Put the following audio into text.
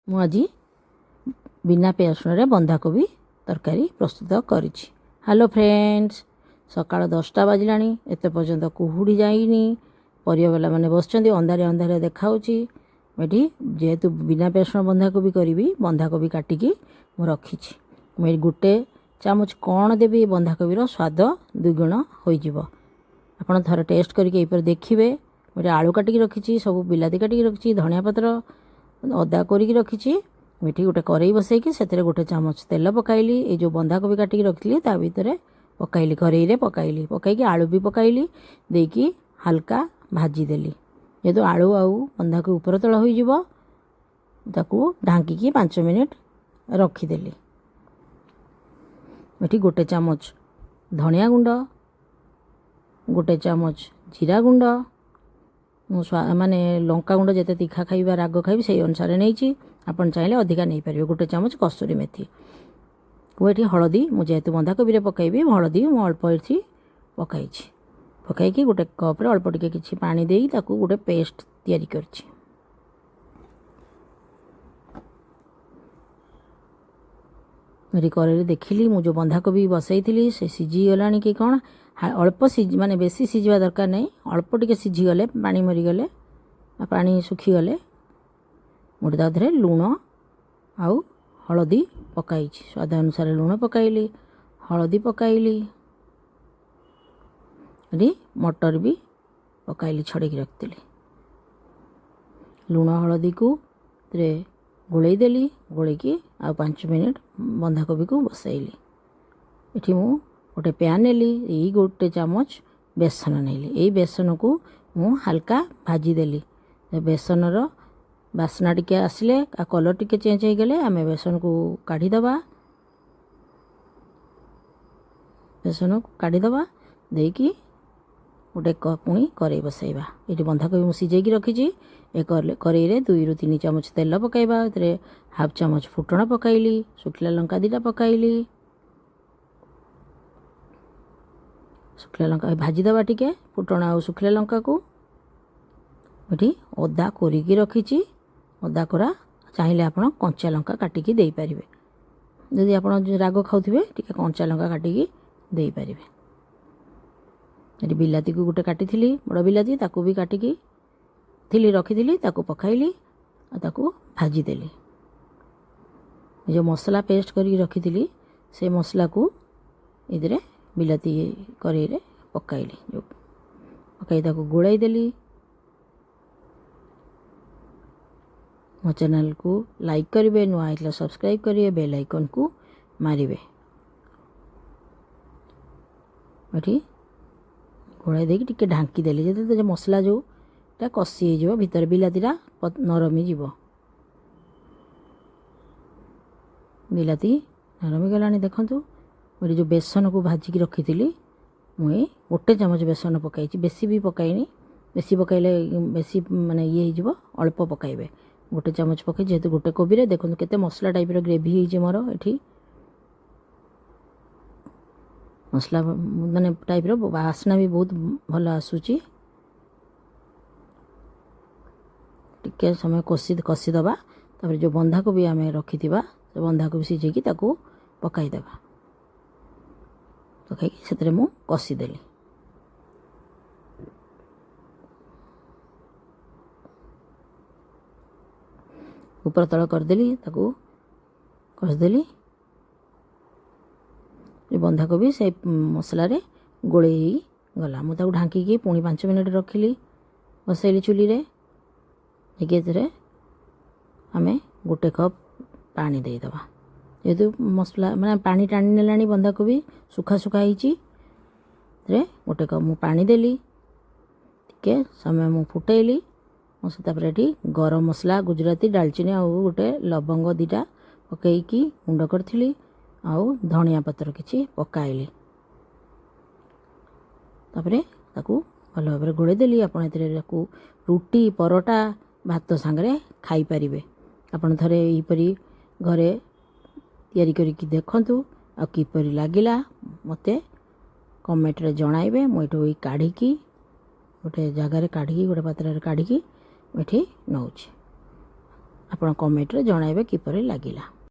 ମୁଁ ଆଜି ବିନା ପିଆଜ ରସୁଣରେ ବନ୍ଧାକୋବି ତରକାରୀ ପ୍ରସ୍ତୁତ କରିଛି। ହ୍ୟାଲୋ ଫ୍ରେଣ୍ଡସ୍, ସକାଳ 10ଟା ବାଜିଲାଣି, ଏତେ ପର୍ଯ୍ୟନ୍ତ କୁହୁଡ଼ି ଯାଇନି। ପରିବାବାଲା ମାନେ ବସିଛନ୍ତି, ଅନ୍ଧାରିଆ ଅନ୍ଧାରିଆ ଦେଖାହେଉଛି। ଏଠି ଯେହେତୁ ବିନା ପିଆଜ ରସୁଣ ବନ୍ଧାକୋବି କରିବି, ବନ୍ଧାକୋବି କାଟିକି ମୁଁ ରଖିଛି। ମୁଁ ଏଠି ଗୋଟେ ଚାମଚ କ'ଣ ଦେବି, ବନ୍ଧାକୋବିର ସ୍ୱାଦ ଦ୍ୱିଗୁଣ ହୋଇଯିବ। ଆପଣ ଥରେ ଟେଷ୍ଟ କରିକି ଏହିପରି ଦେଖିବେ। ମୁଁ ଏଠି ଆଳୁ କାଟିକି ରଖିଛି, ସବୁ ବିଲାତି କାଟିକି ରଖିଛି, ଧନିଆ ପତ୍ର, ଅଦା କୋରିକି ରଖିଛି। ମୁଁ ଏଠି ଗୋଟେ କରେଇ ବସେଇକି ସେଥିରେ ଗୋଟେ ଚାମଚ ତେଲ ପକାଇଲି। ଏଇ ଯେଉଁ ବନ୍ଧାକୋବି କାଟିକି ରଖିଥିଲି ତା ଭିତରେ ପକାଇଲି, କରେଇରେ ପକାଇଲି, ପକାଇକି ଆଳୁ ବି ପକାଇଲି, ଦେଇକି ହାଲକା ଭାଜିଦେଲି। ଯେହେତୁ ଆଳୁ ଆଉ ବନ୍ଧାକୋବି ଉପର ତଳ ହୋଇଯିବ, ତାକୁ ଢାଙ୍କିକି 5 ମିନିଟ୍ ରଖିଦେଲି। ଏଠି ଗୋଟେ ଚାମଚ ଧନିଆ ଗୁଣ୍ଡ, ଗୋଟେ ଚାମଚ ଜିରା ଗୁଣ୍ଡ, ମୁଁ ମାନେ ଲଙ୍କା ଗୁଣ୍ଡ ଯେତେ ତୀଖା ଖାଇବା ରାଗ ଖାଇବି ସେଇ ଅନୁସାରେ ନେଇଛି, ଆପଣ ଚାହିଁଲେ ଅଧିକା ନେଇପାରିବେ। ଗୋଟେ ଚାମଚ କସ୍ତୁରୀ ମେଥି। ମୁଁ ଏଠି ହଳଦୀ, ମୁଁ ଯେହେତୁ ବନ୍ଧାକୋବିରେ ପକାଇବି ହଳଦୀ ମୁଁ ଅଳ୍ପ ଏଠି ପକାଇଛି। ପକାଇକି ଗୋଟେ କପ୍ରେ ଅଳ୍ପ ଟିକେ କିଛି ପାଣି ଦେଇ ତାକୁ ଗୋଟେ ପେଷ୍ଟ ତିଆରି କରିଛି। ଏଠି କରେଇରେ ଦେଖିଲି ମୁଁ ଯେଉଁ ବନ୍ଧାକୋବି ବସେଇଥିଲି ସେ ସିଝିଗଲାଣି କି କ'ଣ। ଅଳ୍ପ ସିଝି, ମାନେ ବେଶୀ ସିଝିବା ଦରକାର ନାହିଁ, ଅଳ୍ପ ଟିକେ ସିଝିଗଲେ, ପାଣି ମରିଗଲେ, ପାଣି ଶୁଖିଗଲେ ମୁଁ ତା ଦେହରେ ଲୁଣ ଆଉ ହଳଦୀ ପକାଇଛି। ସ୍ୱାଦ ଅନୁସାରେ ଲୁଣ ପକାଇଲି, ହଳଦୀ ପକାଇଲି, ଏଠି ମଟର ବି ପକାଇଲି, ଛଡ଼େଇକି ରଖିଥିଲି। ଲୁଣ ହଳଦୀକୁ ଏଥିରେ ଗୋଳେଇ ଦେଲି, ଗୋଳେଇକି ଆଉ 5 ମିନିଟ୍ ବନ୍ଧାକୋବିକୁ ବସାଇଲି। ଏଠି ମୁଁ ଗୋଟେ ପ୍ୟାନ୍ ନେଲି, ଏଇ ଗୋଟେ ଚାମଚ ବେସନ ନେଲି। ଏଇ ବେସନକୁ ମୁଁ ହାଲକା ଭାଜିଦେଲି। ବେସନର ବାସ୍ନା ଟିକେ ଆସିଲେ ଆଉ କଲର୍ ଟିକେ ଚେଞ୍ଜ ହେଇଗଲେ ଆମେ ବେସନକୁ କାଢ଼ିଦେବା। ବେସନକୁ କାଢ଼ିଦେବା, ଦେଇକି ଗୋଟେ ପୁଣି କରେଇ ବସାଇବା। ଏଠି ବନ୍ଧାକୋବି ମୁଁ ସିଝେଇକି ରଖିଛି। ଏ କରେଇରେ 2ରୁ 3 ଚାମଚ ତେଲ ପକାଇବା। ଏଥିରେ ହାଫ୍ ଚାମଚ ଫୁଟଣ ପକାଇଲି, ଶୁଖିଲା ଲଙ୍କା 2ଟା ପକାଇଲି। ଶୁଖିଲା ଲଙ୍କା ଭାଜିଦେବା ଟିକେ, ଫୁଟଣ ଆଉ ଶୁଖିଲା ଲଙ୍କାକୁ। ଏଠି ଅଦା କୋରିକି ରଖିଛି, ଅଦା କୋରା ଚାହିଁଲେ ଆପଣ କଞ୍ଚା ଲଙ୍କା କାଟିକି ଦେଇପାରିବେ। ଯଦି ଆପଣ ରାଗ ଖାଉଥିବେ ଟିକେ କଞ୍ଚା ଲଙ୍କା କାଟିକି ଦେଇପାରିବେ। ଏଠି ବିଲାତିକୁ ଗୋଟେ କାଟିଥିଲି, ବଡ଼ ବିଲାତି, ତାକୁ ବି କାଟିକି ଥିଲି ରଖିଥିଲି, ତାକୁ ପକାଇଲି ଆଉ ତାକୁ ଭାଜିଦେଲି। ଏ ଯେଉଁ ମସଲା ପେଷ୍ଟ କରିକି ରଖିଥିଲି ସେ ମସଲାକୁ ଏଥିରେ ବିଲାତି କରେଇରେ ପକାଇଲି, ଯେଉଁ ପକାଇ ତାକୁ ଗୋଳାଇ ଦେଲି। ମୋ ଚ୍ୟାନେଲକୁ ଲାଇକ୍ କରିବେ, ନୂଆ ହେଇଥିଲେ ସବସ୍କ୍ରାଇବ୍ କରିବେ, ବେଲ୍ ଆଇକନ୍କୁ ମାରିବେ। ଏଠି ଗୋଳାଇ ଦେଇକି ଟିକେ ଢାଙ୍କିଦେଲି, ଯେତେବେଳେ ମସଲା ଯେଉଁଟା କଷି ହେଇଯିବ, ଭିତରେ ବିଲାତିଟା ନରମି ଯିବ। ବିଲାତି ନରମି ଗଲାଣି ଦେଖନ୍ତୁ। ମୁଁ ଏଠି ଯେଉଁ ବେସନକୁ ଭାଜିକି ରଖିଥିଲି, ମୁଁ ଏଇ ଗୋଟେ ଚାମଚ ବେସନ ପକାଇଛି, ବେଶୀ ବି ପକାଇନି। ବେଶୀ ପକାଇଲେ ବେଶୀ ମାନେ ଇଏ ହେଇଯିବ, ଅଳ୍ପ ପକାଇବେ। ଗୋଟେ ଚାମଚ ପକାଇ, ଯେହେତୁ ଗୋଟେ କୋବିରେ ଦେଖନ୍ତୁ କେତେ ମସଲା ଟାଇପ୍ର ଗ୍ରେଭି ହେଇଛି ମୋର। ଏଠି ମସଲା ମାନେ ଟାଇପ୍ର ବାସ୍ନା ବି ବହୁତ ଭଲ ଆସୁଛି। ଟିକେ ସମୟ କଷିଦେବା। ତାପରେ ଯେଉଁ ବନ୍ଧାକୋବି ଆମେ ରଖିଥିବା ସେ ବନ୍ଧାକୋବି ସିଝେଇକି ତାକୁ ପକାଇଦେବା। ପକାଇକି ସେଥିରେ ମୁଁ କଷିଦେଲି। ଉପର ତଳ କରିଦେଲି, ତାକୁ କଷିଦେଲି। ଏ ବନ୍ଧାକୋବି ସେ ମସଲାରେ ଗୋଳେଇ ହେଇଗଲା। ମୁଁ ତାକୁ ଢାଙ୍କିକି ପୁଣି 5 ମିନିଟ୍ ରଖିଲି, ବସେଇଲି ଚୁଲିରେ। ଦେଇକି ଏଥିରେ ଆମେ ଗୋଟେ କପ୍ ପାଣି ଦେଇଦେବା। ଯେହେତୁ ମସଲା ମାନେ ପାଣି ଟାଣି ନେଲାଣି, ବନ୍ଧାକୋବି ଶୁଖା ଶୁଖା ହେଇଛି, ଏଥିରେ ଗୋଟେ କପ୍ ମୁଁ ପାଣି ଦେଲି। ଟିକେ ସମୟ ମୁଁ ଫୁଟେଇଲି। ମୁଁ ସେ ତାପରେ ଏଠି ଗରମ ମସଲା, ଗୁଜୁରାତି, ଡାଲଚିନି ଆଉ ଗୋଟେ ଲବଙ୍ଗ 2ଟା ପକାଇକି ଗୁଣ୍ଡ କରିଥିଲି, ଆଉ ଧନିଆ ପତ୍ର କିଛି ପକାଇଲି। ତାପରେ ତାକୁ ଭଲ ଭାବରେ ଗୋଳେଇ ଦେଲି। ଆପଣ ଏଥିରେ ତାକୁ ରୁଟି, ପରଟା, ଭାତ ସାଙ୍ଗରେ ଖାଇପାରିବେ। ଆପଣ ଥରେ ଏହିପରି ଘରେ ତିଆରି କରିକି ଦେଖନ୍ତୁ, ଆଉ କିପରି ଲାଗିଲା ମୋତେ କମେଣ୍ଟରେ ଜଣାଇବେ। ମୁଁ ଏଠୁ ଏଇ କାଢ଼ିକି ଗୋଟେ ଜାଗାରେ କାଢ଼ିକି ଗୋଟେ ପାତ୍ରରେ କାଢ଼ିକି ମୁଁ ଏଠି ନେଉଛି। ଆପଣ କମେଣ୍ଟରେ ଜଣାଇବେ କିପରି ଲାଗିଲା।